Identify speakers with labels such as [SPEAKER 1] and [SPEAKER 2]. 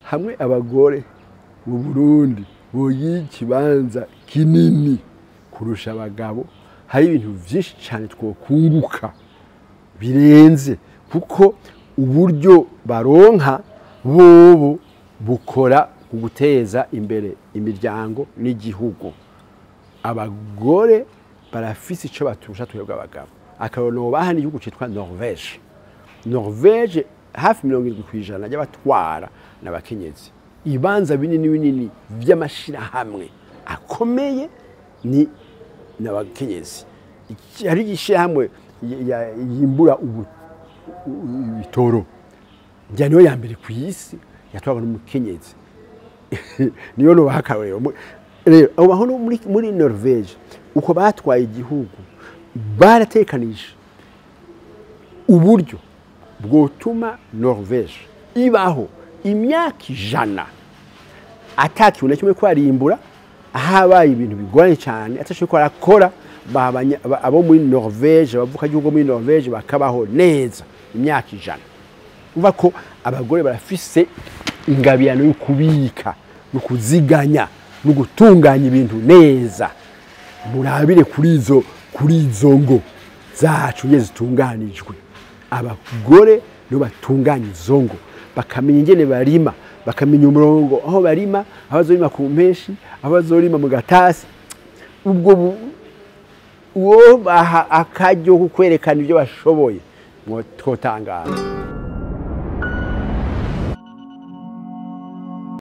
[SPEAKER 1] Hamwe abagore mu Burundi bogira ikibanza kinini kurusha abagabo, hari ibintu vyinshi cane twokunguka birenze, kuko uburyo baronka bobo bukora ku guteza imbere imiryango n'igihugu. Abagore barafise ico baturusha twebwe abagabo. Akarorero nobaha ni igihugu citwa Norvège. Norvège hafi 70% y'abatwara n'abakenyezi. Ibibanza binini binini vy'amashirahamwe akomeye ni n'abakenyezi. Hari ishirahamwe yimbura ibitoro, njya niyo ya mbere kw'isi yatwarwa n'umukenyezi. Niyo nobaha akarorero. Rero abo baho muri Norvège uko batwaye igihugu baratekanije uburyo bwotuma Norvège ibaho imyaka 100 atakintu na kimwe kwarimbura, ahabaye ibintu bigoranye cyane atashoboye ko arakora, abo muri Norvège abavuka igihugu muri Norvège bakabaho neza imyaka 100. Uva ko abagore barafise ingabirano yo kubika no kuziganya no gutunganya ibintu neza. Murabire kuri izo ngo zacu nye zitunganijwe, abagore nibo batunganya izo ngo, bakamenya ingene barima, bakamenya umurongo aho barima, aho bazorima ku mpeshi, aho bazorima mu gatasi. Ubwo uwo baha akaryo ko kwerekana ibyo bashoboye, twotangara.